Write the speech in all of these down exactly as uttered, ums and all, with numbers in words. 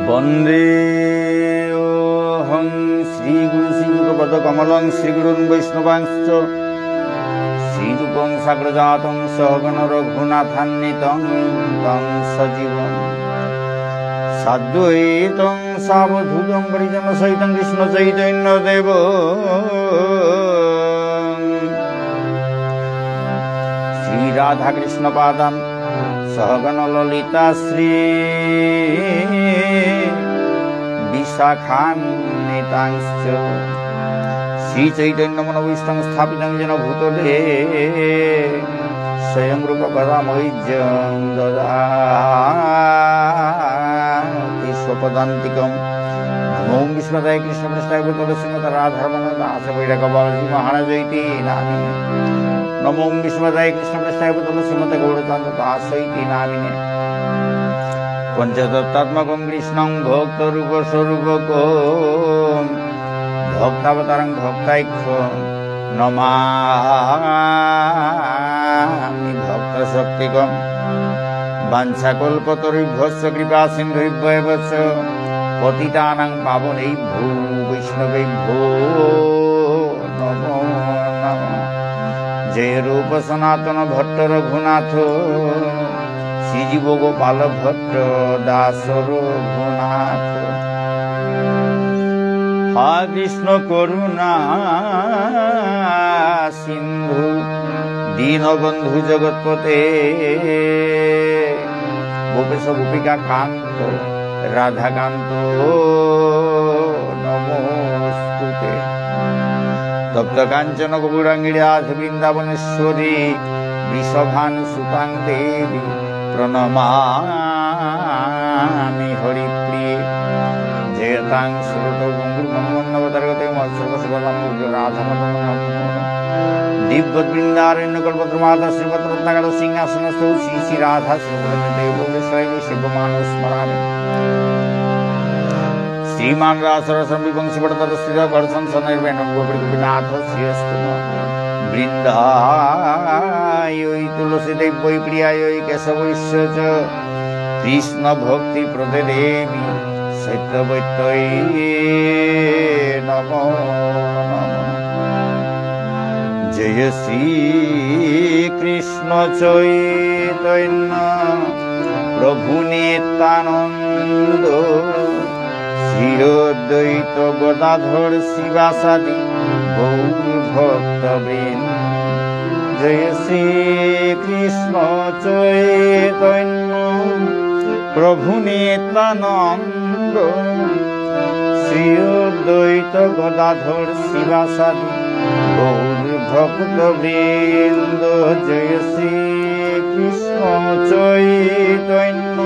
বন্দে অহং শ্রীগুরু শ্রীযুতপদকমলং শ্রীগুরুন বৈষ্ণবাংশ্চ শ্রীরূপং সাগ্রজাতং সহগণ রঘুনাথান্বিতং তং সজীবং সাদ্বৈতং সাবধূতং পরিজনসহিতং কৃষ্ণচৈতন্যদেব শ্রীরাধাকৃষ্ণপাদান সহগণ ললিতা শ্রীবিশাখান্বিতাংশ্চ শ্রীচৈতন্যমনোভীষ্টং স্থাপিতং যেন ভূতলে স্বয়ং রূপঃ কদা মহ্যং দদাতি স্বপদান্তিকম্। নমো বিষ্ণুপাদায় কৃষ্ণপ্রেষ্ঠায় ভূতলে শ্রীমতে রাধারমণ দাস বৈরাগ্য বাবাজি মহারাজ ইতি নামিনে। নমো বিষ্ণুপাদায় কৃষ্ণপ্রেষ্ঠায় ভূতলে শ্রীমতে গৌরচন্দ্র দাস ইতি নামিনে। পঞ্চতত্ত্বাত্মকং কৃষ্ণং ভক্তরূপস্বরূপকং ভক্তাবতারং ভক্তাখ্যং নমামি ভক্তশক্তিকম্। বাঞ্ছাকল্পতরুভ্যশ্চ কৃপাসিন্ধুভ্য এব চ পতিতানাং পাবনেভ্যো বৈষ্ণবেভ্যো নমো নমঃ। জয় রূপ সনাতন ভট্ট রঘুনাথ, শ্রীজীব গোপাল ভট্ট দাস রঘুনাথ। হা কৃষ্ণ করুণা সিন্ধু দীনবন্ধু জগৎপতে। গোপেশ গোপিকাকান্ত রাধাকান্ত নমোস্তুতে। তপ্তকাঞ্চনগৌরাঙ্গী রাধে বৃন্দাবনেশ্বরী বৃষভানুসুতে দেবী প্রণমামি হরিপ্রিয়ে। জয়তাং সুরতৌ পঙ্গোর্মম মন্দমতের্গতী মৎসর্বস্বপদাম্ভোজৌ রাধামদনমোহনৌ। দীব্যদ্বৃন্দারণ্যকল্পদ্রুমাধঃ শ্রীমদ্রত্নাগারসিংহাসনস্থৌ শ্রী শ্রী রাধা শ্রীল গোবিন্দদেবৌ প্রেষ্ঠালীভিঃ সেব্যমানৌ স্মরামি। শ্রীমান্ রাসরসারম্ভী বংশীবটতটস্থিতঃ কর্ষন্ বেণুস্বনৈর্গোপীর্গোপীনাথঃ শ্রিয়েঽস্তু নঃ। বৃন্দায়ৈ তুলসীদেব্যৈ প্রিয়ায়ৈ কেশবস্য চ। কৃষ্ণভক্তিপ্রদে দেবী সত্যবত্যৈ নমো নমঃ। জয় শ্রীকৃষ্ণ চৈতন্য প্রভু নিত্যানন্দ শ্রীঅদ্বৈত গদাধর শ্রীবাসাদি গৌর ভক্তবৃন্দ। জয় শ্রীকৃষ্ণ চৈতন্য প্রভু নিত্যানন্দ শ্রীঅদ্বৈত গদাধর শ্রীবাসাদি গৌর ভক্তবৃন্দ। জয় শ্রীকৃষ্ণ চৈতন্য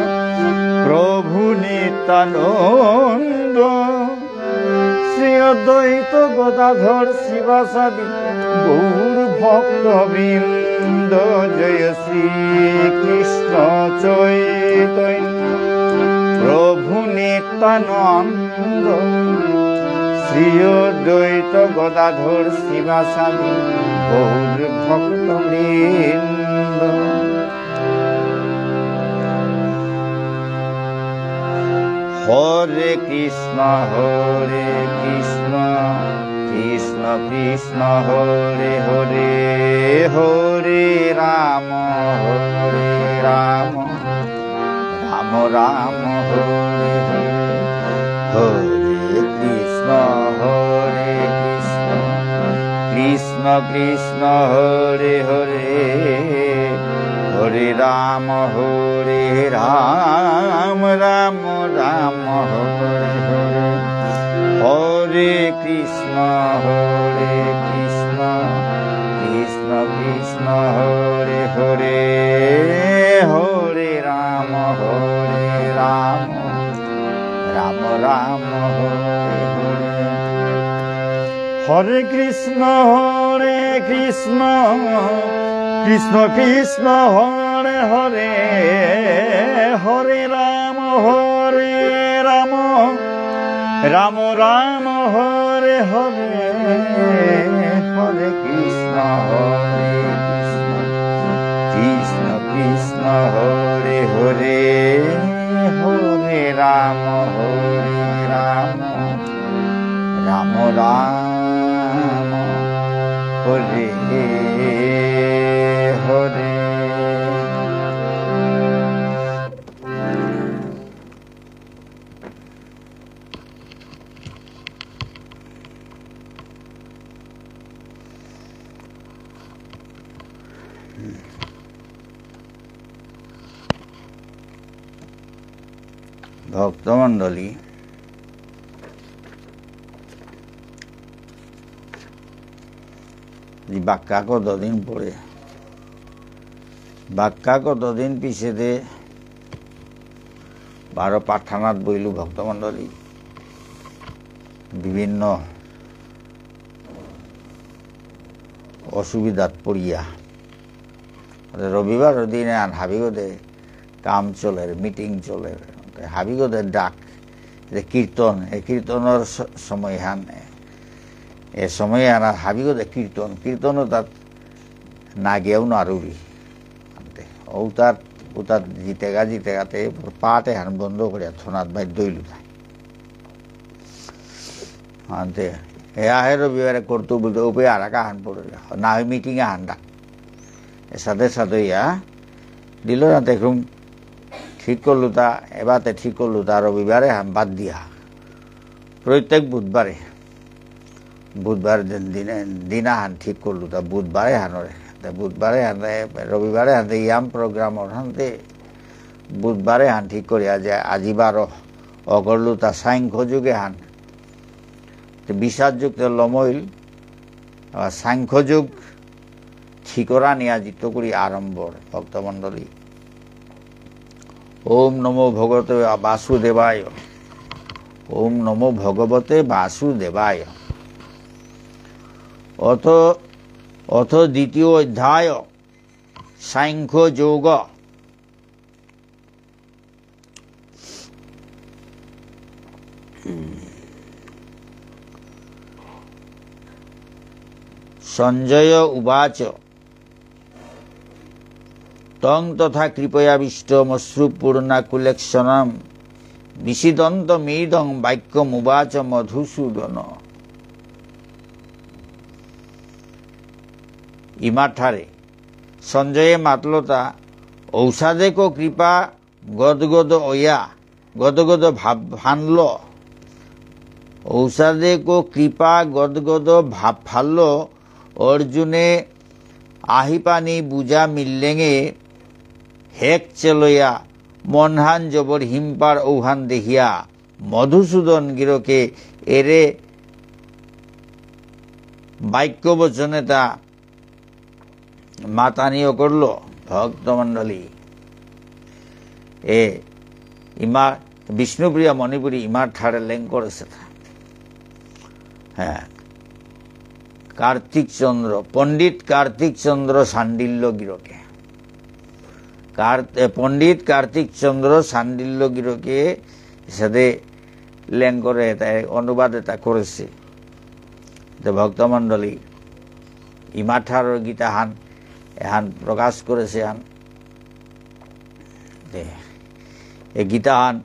প্রভু নিত্যানন্দ শ্রীঅদ্বৈত গদাধর শ্রীবাসাদি গৌর ভক্তবৃন্দ। জয় শ্রীকৃষ্ণ চৈতন্য প্রভু নিত্যানন্দ শ্রীঅদ্বৈত গদাধর শ্রীবাসাদি গৌর ভক্তবৃন্দ। হরে কৃষ্ণ হরে কৃষ্ণ কৃষ্ণ কৃষ্ণ হরে হরে, হরে রাম হরে রাম রাম রাম হরে হরে। হরে কৃষ্ণ হরে কৃষ্ণ কৃষ্ণ কৃষ্ণ হরে হরে, হরে রাম, হরে রাম, রাম রাম, হরে হরে। হরে কৃষ্ণ, হরে কৃষ্ণ, কৃষ্ণ কৃষ্ণ, হরে হরে। হরে রাম, হরে রাম, রাম রাম, হরে হরে। হরে কৃষ্ণ, হরে কৃষ্ণ, কৃষ্ণ কৃষ্ণ, হরে হরে। হরে রাম, হরে রাম, রাম রাম, হরে হরে। হরে কৃষ্ণ, হরে কৃষ্ণ, কৃষ্ণ কৃষ্ণ, হরে হরে। হরে রাম, হরে রাম, রাম রাম, হরে হরে। ভক্তমণ্ডলী, এই বাক্কা কতদিন পরে, বাক্কা কতদিন পিছেদে বারো পাঠানাত বইলু ভক্তমণ্ডলী, বিভিন্ন অসুবিধাত পড়িয়া। রবিবার দিনে আন হাবিগদে কাম চলের, মিটিং চলের। হাবিগদে ডাক, যে কীর্তন, এ কীর্তনর স-, সময় হান, এ সময় আন হাবিগদে কীর্তন, কীর্তনও তাত না গিয়াও নারুরি। আনতে, ও তাত, ও তাত জিতেগা, জিতেগাতে পাঠ এহান বন্ধ করিয়া থনাত বাধ্য হইলু তাই। আনতে, এ আহে রবিবারে করতু বলতে, উপে আর এক আহান পড়ে, না হয় মিটিং আহান ডাক। এসাদে সাদে ইয়া দিল না, দেখুন, ঠিক করলু তা, এবাতে ঠিক করলু তা, রবিবারে হান বাদ দিয়া। প্রত্যেক বুধবারে, বুধবার দিন, দিনে, দিন আহান ঠিক করলু তা, বুধবারে হানরে। তা বুধবারে হানরে, রবিবারে হানতে ইয়াম প্রোগ্রাম ওর হানতে, বুধবারে হান ঠিক করিয়া যে আজি বারো অকরলু তা সাংখ্য যোগে হান। তে বিষাদ যুক্ত লমইল, আবার সাংখ্য যোগ ঠিকরা নিয়া জিত করি আরম্ভর ভক্তমণ্ডলী। ওম নমো ভগবতে বাসুদেবায়। ওম নমো ভগবতে বাসুদেবায়। অথ, অথ দ্বিতীয় অধ্যায়, সাংখ্য যোগ। সঞ্জয় উবাচ, তং তথা কৃপয়াবিষ্টমশ্রুপূর্ণাকুলেক্ষণম্ বিষীদন্তমিদং বাক্যমুবাচ মধুসূদন। ইমাঠারে সঞ্জয়ে মাতলতা, ঔসাদেক কৃপা গদগদ অয়া, গদগদ ভাব ফানল। ঔসাদেক কৃপা গদগদ ভাব ফানল, অর্জুনে আহিপানি বুজা মিল্লেঙে হেক চেলয়া মনহান জবর হিমপার ঔহান দেহিয়া মধুসূদন গিরকে এরে বাক্য বচনেতা মাতানি অকরল ভক্তমণ্ডলী। এ ইমা বিষ্ণুপ্রিয়া মণিপুরী ইমার ঠারে লেং করেসে তা। হ্যাঁ, কার্তিক চন্দ্র, পণ্ডিত কার্তিক চন্দ্র শাণ্ডিল্য গিরকে। কার-, এ, পণ্ডিত কার্তিক চন্দ্র শাণ্ডিল্য গিরকে সাদে লেং করে তাই অনুবাদ এতা করেসে। তো ভক্তমণ্ডলী, ইমাঠারর গীতাহান এহান প্রকাশ করেসে হান। তে, এ গীতাহান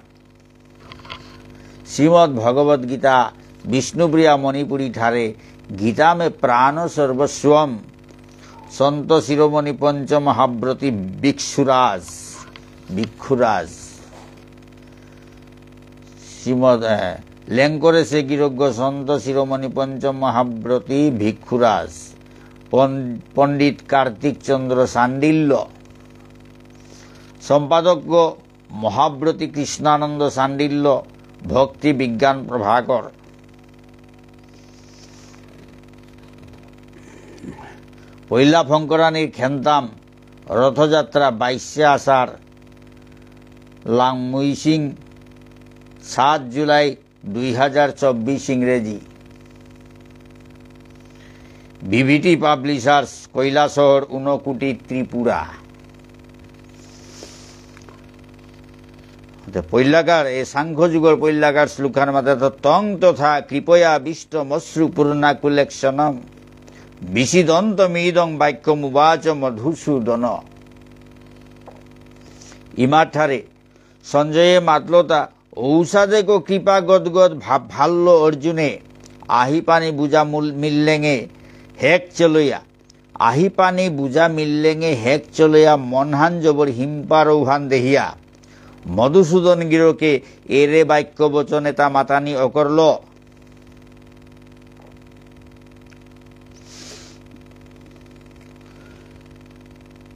শ্রীমদ্ভগবদ্গীতা বিষ্ণুপ্রিয়া মণিপুরী ঠারে গীতা মে প্রাণ সর্বস্বম সন্ত শিরোমণি পঞ্চমহাব্রতী ভিক্ষুরাজ, ভিক্ষুরাজ। শ্রীমদ, এ, লেং করেসে গিরকগ সন্ত শিরোমণি পঞ্চমহাব্রতী ভিক্ষুরাজ, পন-, পণ্ডিত কার্তিক চন্দ্র শাণ্ডিল্য। সম্পাদক মহাব্রতী কৃষ্ণানন্দ শাণ্ডিল্য, ভক্তি বিজ্ঞান প্রভাকর। পৈলা ফঙকরানির খেন্তাম রথযাত্রা বাইশে আষাঢ়, লাংমুইসিং, সাত জুলাই দুই হাজার চব্বিশ ইংরেজি। ভিভিটি পাবলিশার্স, কৈলাসহর, ঊনকোটি, ত্রিপুরা। তে পৈলাকার, এ সাংখ্য যোগর পৈলাকার শ্লোকহান মাতে তো, "তং তথা কৃপয়াবিষ্টমশ্রুপূর্ণাকুলেক্ষণম্ বিষীদন্তমিদং বাক্যমুবাচ মধুসূদন।" ইমাঠারে সঞ্জয়ে মাতলতা, ঔসাদেক কৃপা গদগদ ভাব ভাল্য অর্জুনে, আহিপানি বুজা মূল-, মিল্লেঙে হেক চলইয়া, আহিপানি বুজা মিল্লেঙে হেক চলইয়া মনহান জবর হিমপার ঔহান দেহিয়া, মধুসূদন গিরকে এরে বাক্য বচন এতা মাতানি অকরল।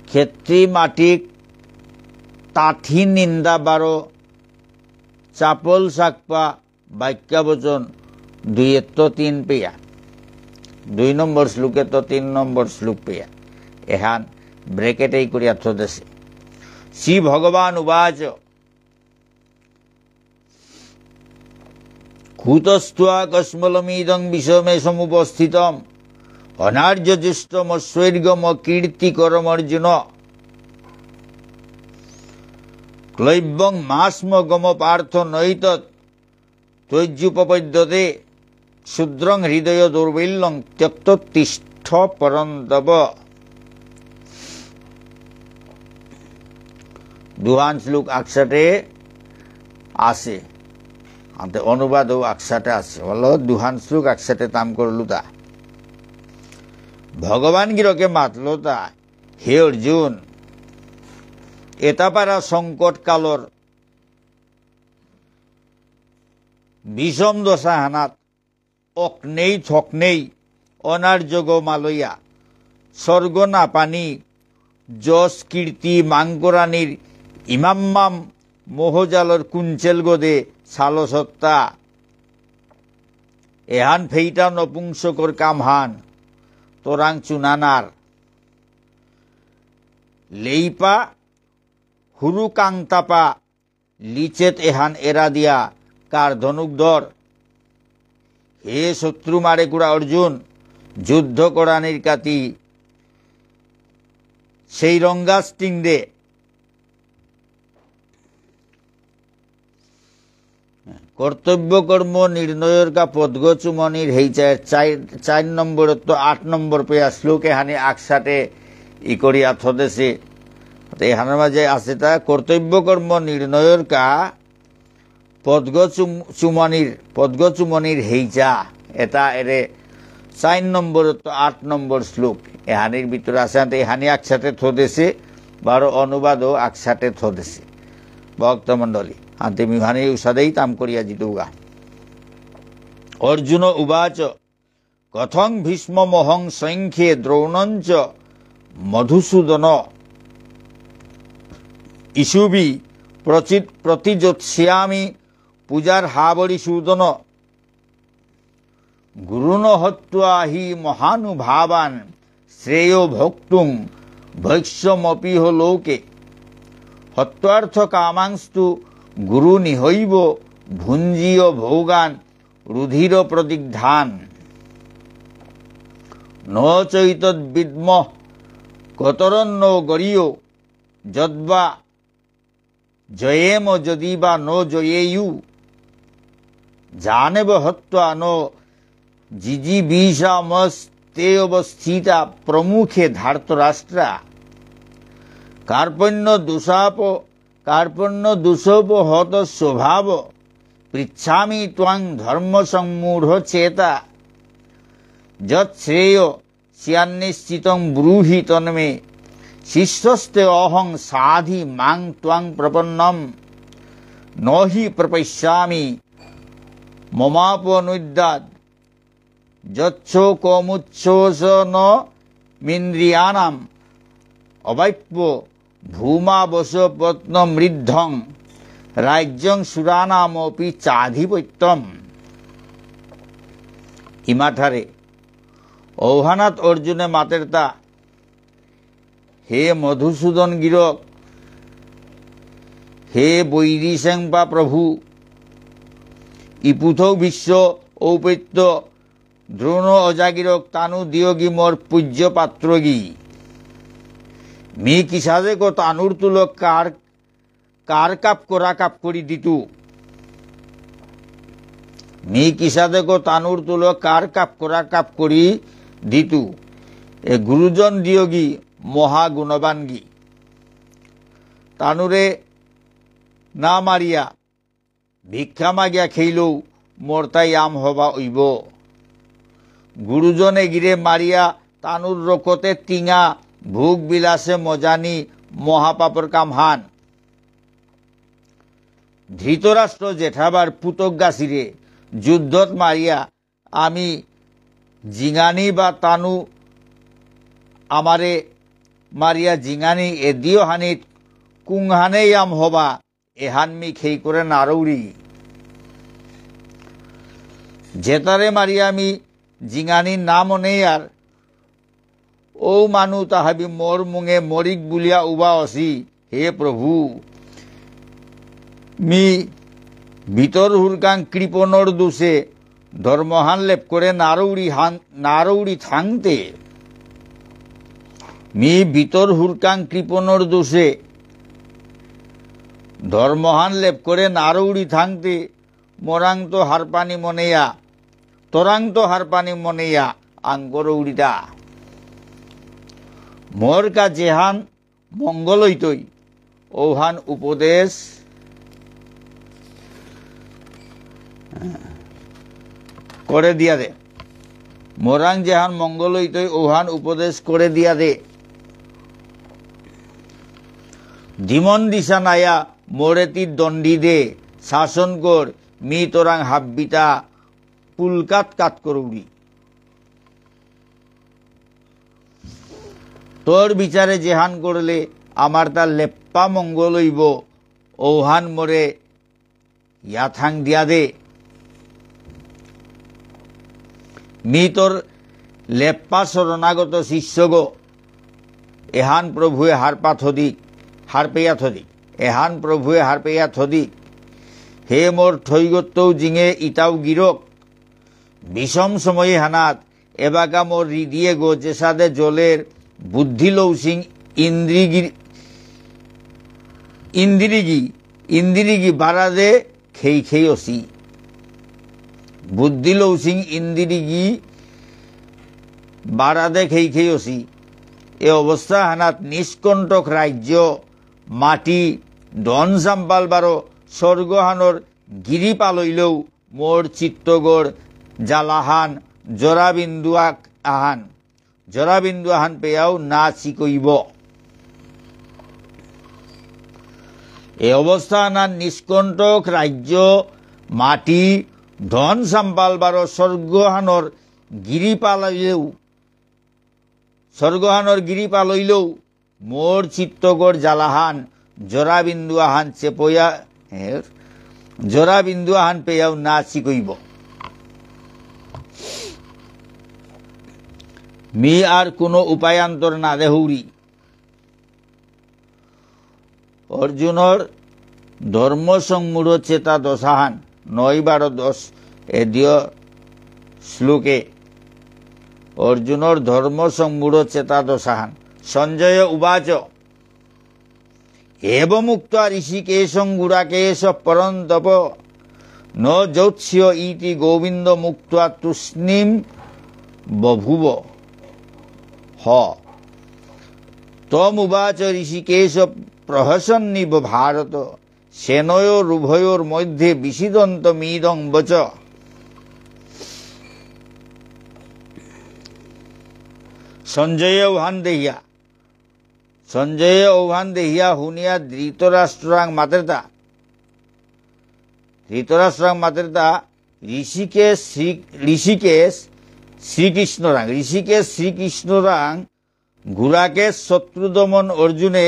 ক্ষেত্রী মাটিক তাথি নিন্দা বারো চাপল সাকপা বাক্যাবচন দুইয়েত্ত তিন পেয়া। দুই নম্বর শ্লোকেত্ত তিন নম্বর শ্লোক পেয়া। এহান ব্রেকেটেই করিয়া থদেসে। শ্রী ভগবান উবাচ, "কুতস্ত্বা কশ্মলমিদং বিষমে সমুপস্থিতম অনার্যজুষ্টমস্বর্গমকীর্তিকরমর্জুন। ক্লৈব্যং মাস্ম গম পার্থ নৈতৎ ত্বয্যুপপদ্যতে ক্ষুদ্রং হৃদয় দৌর্বল্যং ত্যক্ত্বোত্তিষ্ঠ পরন্তপ।" দুহান শ্লোক আকসাতে আসে, আনতে অনুবাদও আকসাতে আসে। বলো, দুহান শ্লোক আকসাতে তাম করলুতা। ভগবান গিরকে মাতলতা, হে অর্জুন, এতাপারা সংকট কালর বিষম দশাহানাত অকনেই থকনেই অনার্যগ মালয়া, স্বর্গ না পানি, যশ কীর্তি মাংকরানির ইমাম্মাম মোহজালর কুঞ্চেল গদে সালসত্তা। এহান ফেইটা নপুংসকর কামহান, তোরাং চুনানার। লেইপা হুরু কাংতাপা লিচেত এহান এরা দিয়া কার ধনুক ধর। হে শত্রু মারে কুড়া অর্জুন, যুদ্ধ করানির কাতি সেই রঙ্গাস্টিং দে। কর্তব্য কর্ম নির্ণয়র কা পদগ চুমনির হেইচা চার, চার নম্বরত্ত আট নম্বর পেয়া শ্লোক এহানি আকসাতে ইকরিয়া থদেসে। তো এহানর মাঝে আছে তা কর্তব্য কর্ম নির্ণয়র কা পদগ চুম-, চুমনির, পদগ চুমনির হেইচা। এটা এরে চার নম্বরত্ত আট নম্বর শ্লোক। এহানির ভিতরে আছে, আনতে এহানি আকসাতে থদেসে, বারো অনুবাদও আকসাতে থদেসে। ভক্তমণ্ডলী, আনতে মিহানি উসাদেই তাম করিয়া জিতুগা। অর্জুন উবাচ, "কথং ভীষ্মমহং সংখ্যে দ্রোণঞ্চ মধুসূদন। ইষুভিঃ প্রচি-, প্রতিযোৎস্যামি পূজার্হাবরিসূদন। গুরূন হত্বা হি মহানুভাবান শ্রেয়ো ভোক্তুং ভৈক্ষ্যমপীহ লোকে। হত্বার্থকামাংস্তু গুরূনিহৈব ভুঞ্জীয় ভোগান রুধির প্রদিগ্ধান। ন চৈতদ্বিদ্মঃ কতরন্নো গরীয়ো যদ্বা জয়েম যদিবা ন জয়েয়ু। যানেব হত্বা ন জিজীবিষামস্তে অবস্থিতা প্রমুখে ধার্তরাষ্ট্রা। কার্পণ্য দোষাপ-, কার্পণ্য দোষোপহত স্বভাব। পৃচ্ছামি ত্বাং ধর্ম সম্মূঢ় চেতা। যচ্ছ্রেয় স্যান্নিশ্চিতং ব্রূহি তন্মে শিষ্যস্তে অহং শাধি মাং ত্বাং প্রপন্নম। ন হি প্রপশ্যামি মমাপনুদ্যাৎ যচ্ছোকমুচ্ছোষণমিন্দ্রিয়াণাম। অবাপ্য ভূমাবসপত্নমৃদ্ধং রাজ্যং সুরাণামপি চাধিপত্যম। ইমাঠারে ঔহানাত অর্জুনে মাতেরতা, হে মধুসূদন গিরক, হে বৈরী সেংপা প্রভু, ইপুথৌ ভীষ্ম ঔপত্য দ্রোণ অজাগিরক তানু দিয়গি মোর পূজ্য পাত্রগি। মি কিসাদে কো তানুর তুলক কার, কার কাপ করা কাপ করি দিতু। মি কিসাদে কো তানুর তুলক কার কাপ করা কাপ করি দিতু। এ গুরুজন দিয়গি মহা গুণবানগি। তানুরে না মারিয়া ভিক্ষা মাগিয়া খেইলেও মোরতা ইয়াম হবা অইব। গুরুজনে গিরে মারিয়া তানুর রকতে তিঙা ভোগ বিলাসে মজানি মহাপাপর কামহান। ধৃতরাষ্ট্র জেঠাবার পুতক গাছিরে যুদ্ধত মারিয়া আমি জিঙানি বা তানু আমারে মারিয়া জিঙানি এদিও হানিত কুংহানে ইয়াম হবা এহান মি খেই করে নারৌরি। জেতারে মারিয়া আমি জিঙানি না মনেয়ার ঔ মানু তাহাবি মোর মুঙে মরিক বুলিয়া উবা অসি। হে প্রভু, মি ভিতর হুরকাং কৃপণর দোষে ধর্মহান লেপ করে নারৌরি হান, নারৌরি থাংতে। মি ভিতর হুরকাং কৃপণর দোষে ধর্মহান লেপ করে নারৌরি থাংতে। মোরাং তো হারপানি মনেয়া, তোরাং তো হারপানি মনেয়া, আঙ্গরৌরিতা। মোর কা যেহান মঙ্গল হইতই, ঔহান উপদেশ করে দিয়া দে। মোরাং যেহান মঙ্গল হইতই, ঔহান উপদেশ করে দিয়া দে। দিমন দিশা নায়া মোরেতি দণ্ডি দে, শাসন কর, মি তোরাং হাব্বিতা পুলকাত কাত করৌরি। তোর বিচারে যেহান করলে আমার তা লেপ্পা মঙ্গল হইব, ঔহান মোরে ইয়াথাং দিয়া দে। মি তোর লেপ্পা শরণাগত শিষ্যগ, এহান প্রভুয়ে হারপা থদিক, হারপেয়া থদিক, এহান প্রভুয়ে হারপেয়া থদিক। হে মোর থৈগত্তৌ জিঙে ইতাও গিরক, বিষম সময় হানাত এবাকা মোর হৃদিয়ে গো যেসাদে জলের বুদ্ধি লৌসিং ইন্দ্রিগি-, ইন্দ্রিগি, ইন্দ্রিগি বারাদে খেই খেই অসি। বুদ্ধি লৌসিং ইন্দ্রিগি বারাদে খেই খেই অসি। এ অবস্থা হানাত নিষ্কণ্টক রাজ্য, মাটি, ধন সাম্পাল বারো স্বর্গহানর গিরি পালইলেও মোর চিত্তগর জালাহান জরাবিন্দু আক-, আহান, জরাবিন্দু আহান পেয়াও না চিকইব। এ অবস্থা না নিষ্কণ্টক রাজ্য, মাটি, ধন সাম্পাল বারো স্বর্গহানর গিরি পালইলেও, স্বর্গহানর গিরি পালইলেও মোর চিত্তগর জালাহান জরাবিন্দু আহান চেপয়া, এর জরাবিন্দু আহান পেয়াও না চিকইব। মি আর কোনো উপায়ান্তর না দেহৌরি। অর্জুনর ধর্ম সংমূঢ় চেতা দশাহান, নয় বারো দশ এদিয় শ্লোকে অর্জুনর ধর্ম সংমূঢ় চেতা দশাহান। সঞ্জয় উবাচ, এবমুক্ত্বা ঋষিকেশং গুড়াকেশ পরন্তপ, ন যোৎস্য ইতি গোবিন্দমুক্ত্বা তূষ্ণীং বভূব হ। তমুবাচ ঋষিকেশ প্রহসন্নিব ভারত, সেনয়োরুভয়োর্মধ্যে বিষীদন্তমিদং বচ। সঞ্জয়ে ঔহান দেহিয়া, সঞ্জয়ে ঔহান দেহিয়া হুনিয়া ধৃতরাষ্ট্রাং মাতেরতা, ধৃতরাষ্ট্রাং মাতেরতা, ঋষিকেশ শ্রী, ঋষিকেশ শ্রীকৃষ্ণরাং, ঋষিকেশ শ্রীকৃষ্ণরাং গুড়াকেশ শত্রুদমন অর্জুনে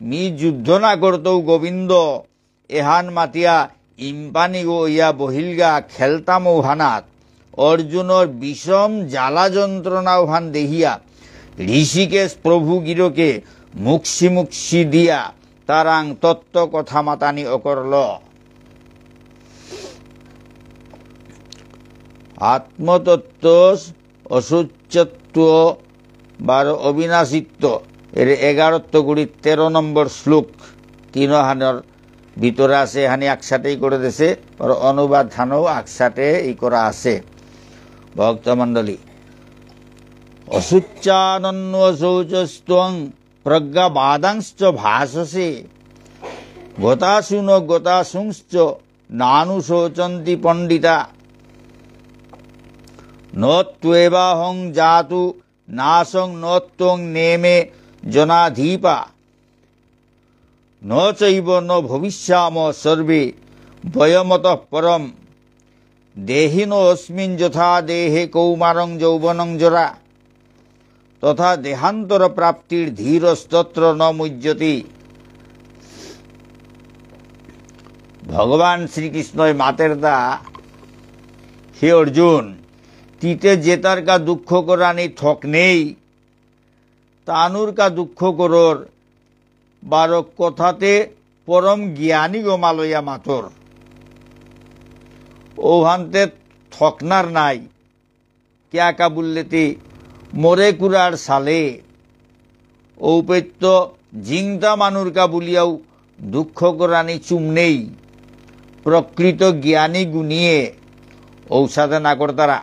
মি যুদ্ধ না করতৌ গোবিন্দ, এহান মাতিয়া ইম্পানি গো ইয়া বহিলগা খেলতাম ঔহানাত। অর্জুনর বিষম জ্বালা যন্ত্রণা ঔহান দেহিয়া ঋষিকেশ প্রভু গিরকে মুকসি মুকসি দিয়া তারাং তত্ত্ব কথা মাতানি অকরল। আত্মতত্ত্ব, অশোচ্যত্ব, বারো অবিনাশিত্ব, এর এগারোত্ব গুড়ি তেরো নম্বর শ্লোক, তিনহানর ভিতরে আছে, এহানি একসাথেই করে দেছে, আর অনুবাদ হানও একসাথে ই করা আছে। ভক্তমণ্ডলী, অশোচ্যানন্বশোচস্ত্বং প্রজ্ঞাবাদাংশ্চ ভাষসে। গতাসূনগতাসূংশ্চ নানুশোচন্তি পণ্ডিতা। ন ত্বেবাহং জাতু নাসং ন ত্বং নেমে জনাধিপা। ন চৈব ন ভবিষ্যাম সর্বে বয়মতঃ পরম। দেহিনোঽস্মিন্ যথা দেহে কৌমারং যৌবনং জরা। তথা দেহান্তরপ্রাপ্তির্ধীরস্তত্র ন মুহ্যতি। ভগবান শ্রীকৃষ্ণই মাতেরতা, হে অর্জুন, তিতে যেতার কা দুঃখ করানি থক নেই, তানুর কা দুঃখ করর, বারো কথাতে পরম জ্ঞানী গো মালয়া মাতর। ঔহানতে থকনার নাই। কিয়া কা বুললেতি, মরে কুরার সালে, ঔপেত্য জিংতা মানুর কা বুলিয়াও দুঃখ করানি চুম নেই। প্রকৃত জ্ঞানী গুণীয়ে ঔসাদে না করতারা।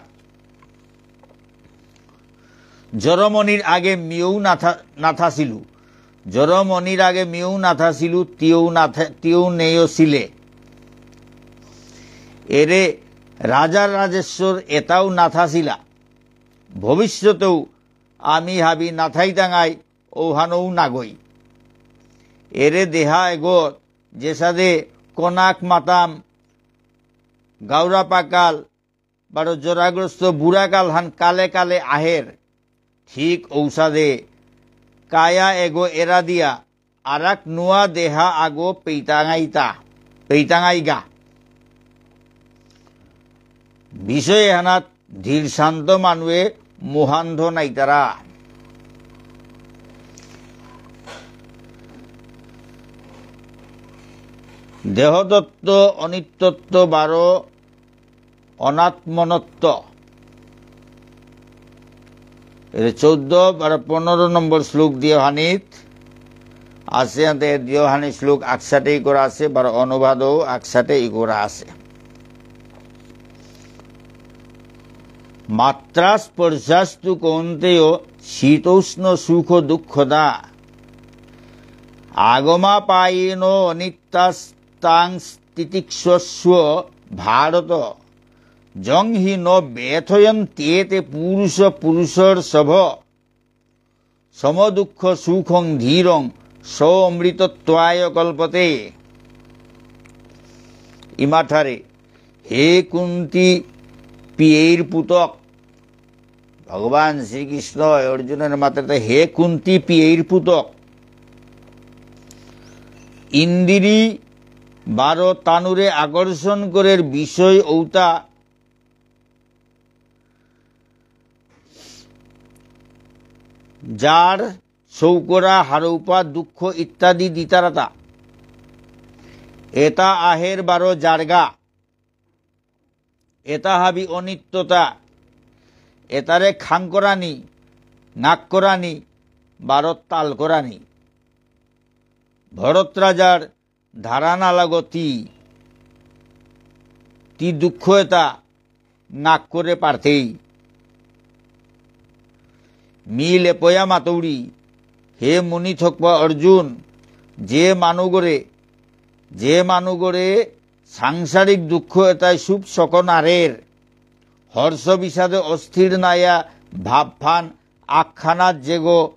জরমনির আগে মিয়ৌ নাথা-, নাথাসিলু। জরমনির আগে মিয়ৌ নাথাসিলু, তিয়ৌ নাথা-, তিয়ৌ নেয়সিলে। এরে রাজা রাজেশ্বর এতাও নাথাসিলা। ভবিষ্যতেও আমি হাবি নাথাইতাঙাই ঔহানৌ নাগই। এরে দেহা এগত যেসাদে কনাক মাতাম, গাউরা পাকাল, বারো জরাগ্রস্ত বুড়াকালহান কালে কালে আহের। ঠিক ঔসাদে কায়া এগো এরা দিয়া আরাক নুয়া দেহা আগো পেইতাঙাইতা, পেইতাঙাইগা। বিষয় এহানাত ধীর শান্ত মানুয়ে মোহান্ধ নাইতারা। দেহতত্ত্ব, অনিত্যত্ব বারো অনাত্মনত্ব। এর চৌদ্দ আর পনেরো নম্বর শ্লোক দিয়হানিত আছে, আনতে দিয়হানি শ্লোক আকসাথে ই করা আছে, বারো অনুবাদও আকসাথে ই করা আছে। মাত্রা স্পর্শাস্তু কৌন্তেয় শীতোষ্ণ সুখ দুঃখদা। আগমাপায়িনো অনিত্যাস্তাং তিতিক্ষস্ব ভারত। যং হি ন ব্যথয়ন্ত্যেতে পুরুষ পুরুষর্ষভ। সমদুঃখ সুখং ধীরং সোঽমৃতত্বায় কল্পতে। ইমাঠারে, হে কুন্তি পিয়ের পুতক, ভগবান শ্রীকৃষ্ণ অর্জুনরে মাতেরতা, হে কুন্তি পিয়ের পুতক, ইন্দ্রি বারো তানুরে আকর্ষণ করের বিষয় ঔতা যার শৌকরা, হারৌপা, দুঃখ ইত্যাদি দিতারাতা। এতা আহের বারো যারগা। এতা হাবি অনিত্যতা। এতারে খাং করানি, নাক করানি, বারো তাল করানি। ভরত রাজার ধারা নালাগতি, তি দুঃখ এতা নাক করে পারতেই। মি লেপয়া মাতৌরি, হে মুনি থকপা অর্জুন, যে মানুগরে, যে মানুগরে সাংসারিক দুঃখ এতাই সুপ সকনারের, হর্ষ বিষাদে অস্থির নায়া ভাবফান আখ্যানাত যেগো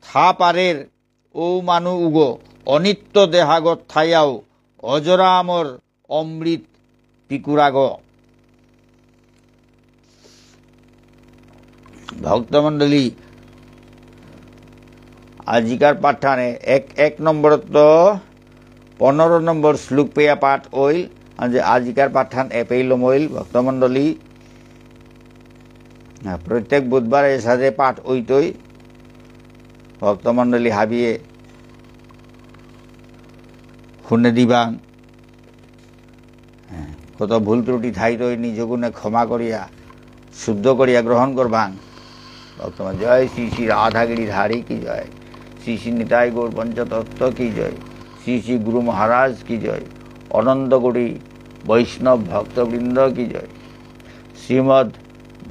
থা পারের, ঔ মানু উগো অনিত্য দেহাগত থায়াও অজরামর অমৃত পিকুরাগ। ভক্তমণ্ডলী, আজিকার পাঠহানে এক, এক নম্বরত পনেরো নম্বর শ্লোক পেয়া পাঠ অইল, আজ আজিকার পাঠহান এপেই লমইল ভক্তমণ্ডলী। হ্যাঁ, প্রত্যেক বুধবার এসাদে পাঠ অইতই। ভক্তমণ্ডলী হাবিয়ে হুনে দিবাং। হ্যাঁ, কত ভুল ত্রুটি থাইতই নিজ গুণে ক্ষমা করিয়া, শুদ্ধ করিয়া গ্রহণ করবাং। ভক্তমণ্ডলী, জয় শ্রী শ্রী রাধাগিরিধারী কি জয়, শ্রী শ্রী নিতাই গৌর পঞ্চতত্ত্ব কি জয়, শ্রী শ্রী গুরু মহারাজ কি জয়, অনন্ত কোটি বৈষ্ণব ভক্তবৃন্দ কি জয়, শ্রীমদ্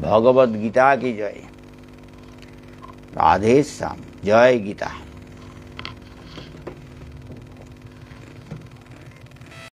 ভগবত গীতা কি জয়। রাধে শ্যাম, জয় গীতা।